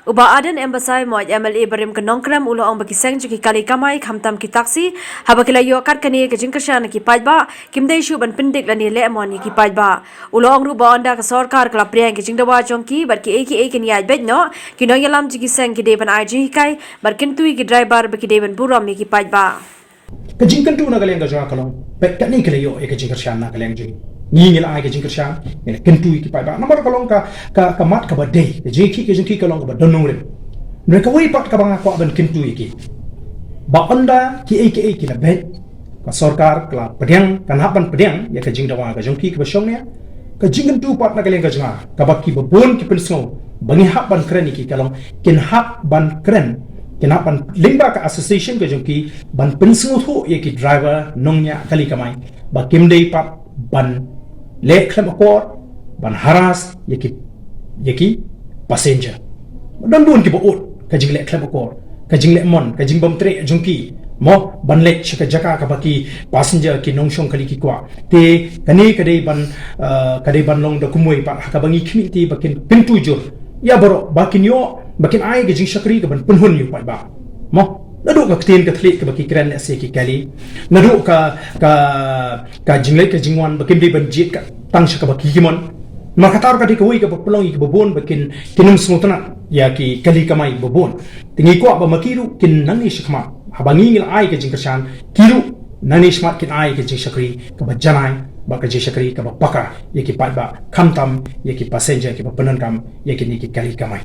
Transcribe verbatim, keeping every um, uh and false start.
U Bah Ardent M Basaiawmoit, M L A barim ka Nongkrem, u la ong ba ki seng jong ki kali kamai, khamtam ki taxi, haba ki la ïoh kat kane ka jingkyrshan na ki paidbah, kim dei shuh ban pyndik lane leh mon ïa ki paidbah. U la ong ruh ba ynda ka sorkar ka la pdiang ïa ka jingdawa jong ki bad kiei kiei kin ïaid beit noh, ki nongïalam jong ki seng ki dei ban ai jinghikai bad kyntu ïa ki driver ba ki dei ban burom ïa ki paidbah. Ka jingkyntu na ka liang ka jong nga ka long, peit kane ka la ïoh ïa ka jingkyrshan na ka liang jong ngi. Ngi, ngi la ai ka jingkyrshan, ngi la kyntu ïa ki paidbah. Namar ka long ka, ka, ka mat kaba dei, ka jingïakhih ka jong ki ka long kaba don nongrim. Hynrei kawei pat kaba nga kwah ban kyntu ïa ki, ba ynda kiei kiei ki la beit, ka sorkar ka la pdiang, kan hap ban pdiang ïa ka jingdawa ka jong ki kaba shongnia. Ka jingkyntu pat na ka liang ka jong nga, kaba kiba bun ki pynsngew ba ngi hap ban kren ïa ki, ka long kin hap ban kren, kin hap ban, lyngba ka association ka jong ki, ban pynsngewthuh ïa ki driver nongñiah kali kamai ba kim dei pat ban leh khlem akor, ban harass ïa ki, ïa ki passenger. Don bun kiba ud ka jingleh khlem akor, ka jingleh mon, ka jingbym treh jong ki, mo, ban leit sha ka jaka kaba ki passenger, ki nongshong kali ki kwah. Te kane ka dei ban, eh, ka dei ban long da kumwei pat ha kaba ngi khmih te ba kin kyntu jur ïa baroh, ba kin ïoh, ba kin ai ka jingshakri kaban pynhun ïa u paidbah, mo. Naduh ka ktien ka thylliej kaba ki kren lehse ïa ki kali, naduh ka, ka, ka jingleit ka jingwan ba kim dei ban jied ka tang sha kaba ki, ki mon. Namar kata ruh ka dei kawei kaba pynlong ïa kiba bun ba kin, kin ym sngewtynnat ïa ki kali kamai ba bun. Te ngi kwah ba ma ki ruh kin nangne shakhmat, haba ngi, ngi la ai ka jingkyrshan, ki ruh nangne shakhmat kin ai ka jingshakri kaba janai, bad ka jingshakri kaba paka ïa ki paidbah, khamtam ïa ki passenger kiba pyndonkam ïa kine ki kali kamai.